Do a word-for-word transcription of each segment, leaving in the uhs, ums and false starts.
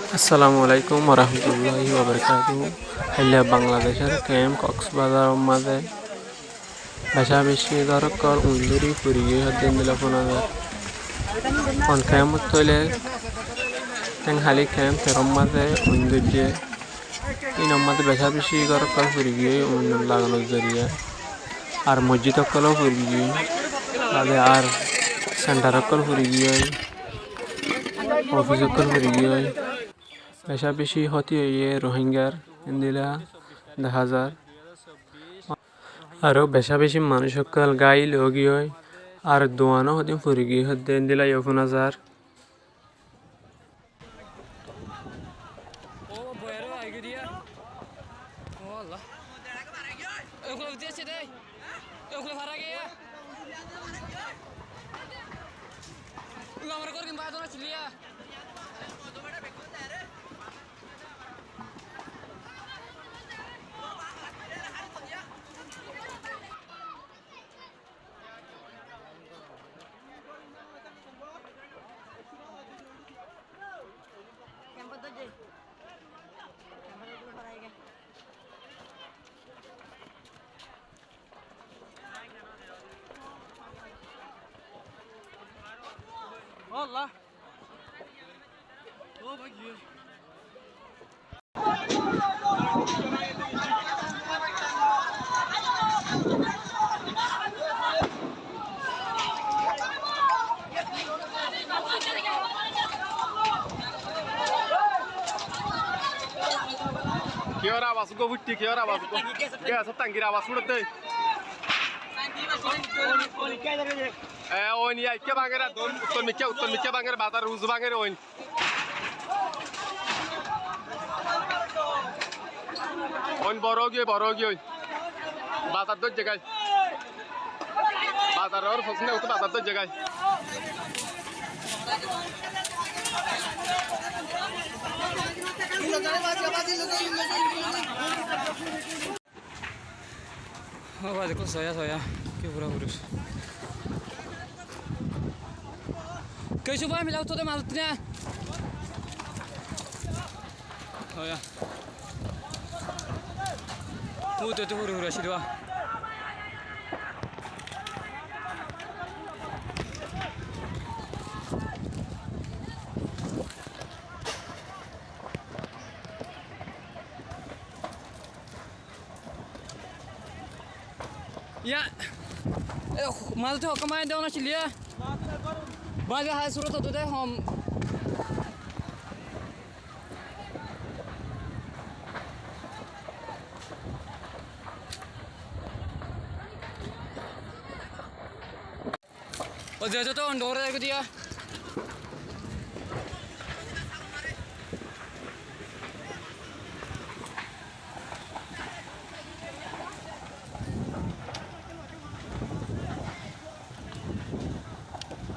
Assalamu alaikum warahmatulláhi wabarakátuhu. Háilla Bangladecór kemp Koksbazaror mazé becá-becí górokol uindóri furi giyói hoddé endila fúna zar. On kemp óile théng háli kemp teror mazé uindóijje. Inor mazé becá-becí górokol furi giyói uindór laganor zoriya. Ar mosjid ókkoló furi giyói. Baade ar senthar ókkol furi giyói. Ofis ókkol furi giyói. Becá-becí hóti óiye Rohingyar endila dehá zar. Aró becá-becí manúic ókkol gáil óigiyói. Ar duanó hodin furi giyói hoddé endila yó fúna zar. Ó, boiyaró aigiyé diya. Ó Allah. Ekule uthi asé de. Ekule fara giya. Lamar kor kin baat hona chiliya. Wallah. Kiyór abas uggwá fuittí, kiyór abas uggwá? Kiyór asé tangir abas uçédde? E, oin ya, ikká báñger, uttor mikká, uttor mikká báñger, bazar uzu báñger oin. Oin boro óigiyoi, boro óigiyoi. Bazar dóijje gái. Bazar or fosína utu bazar dóijje gái. Ó bái, dekó, soya, soya. Ki bura buri. Keisu bái, mila uttó de mal uttó na. Soya. Uttó de buri buri asé de bái. Iya. E, mazé to hokka mari de ona ciliya. Bái, hái surot to de hom. Ó, ze, ze, to on dóre raikó diya.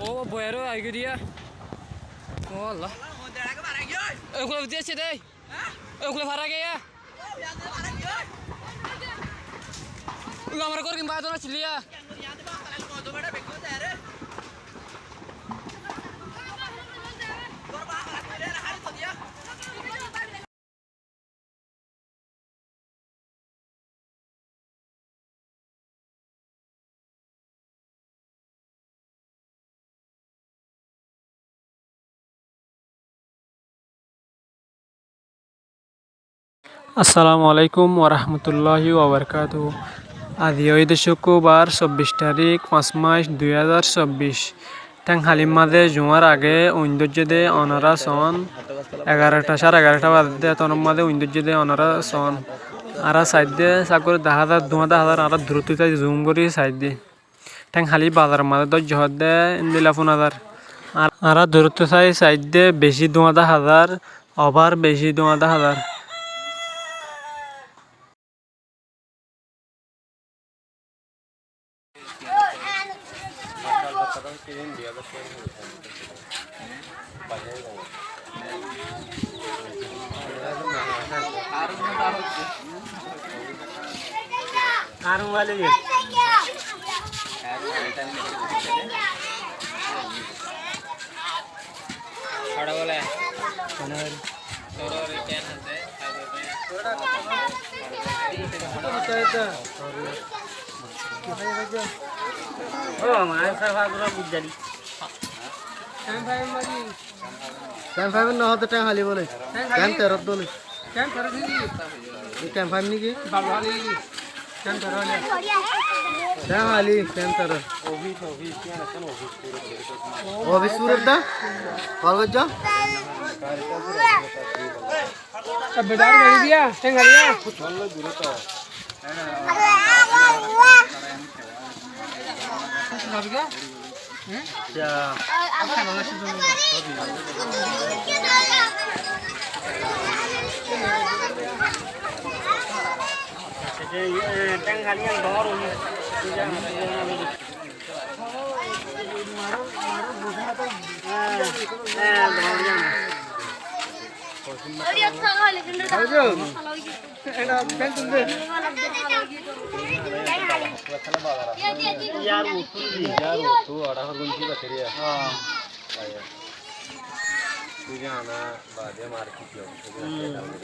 Ó, boiyaró aigiyé diya. Ó, Allah. Ekule uthi asé de. Ekule fara giya. Lamar kor kin baat hona ciliya. Assalamu alaikum warahmatulláhi wabarakátuhu. Aijja óilde cúkkurbar, sobbic tarík, fañs mac, dui házar sobbic. Théng hálir mazé juár age uin dóijje dé onorá soón, egarota, sáre egarota bazé dé, etór mazé uin dóijje dé onorá soón. Añára saidde, ságori daházar, duáñda házar, añára duróttu sai zum gorí saidde. Théng háli bazaror mazé dóijje hoódde endila fúna zar. Añára duróttu sai saidde beci duáñda házar, obar beci duáñda házar. Ó, maáñsa fagura bujjali. Ten five no hoóde ten háli bóle. Ten háli? Ten teró bóle. Ten teró háli. Ten five niki? Baba háli. Ten teró háli. Ten háli, ten teró. Office, office, office pura da? Kol goijjó? Bedar gori diya, ten háli ya. Yar utu, yar utu, ara hor gunci bateri ya. Tui jana, bade mar ki ki hobo?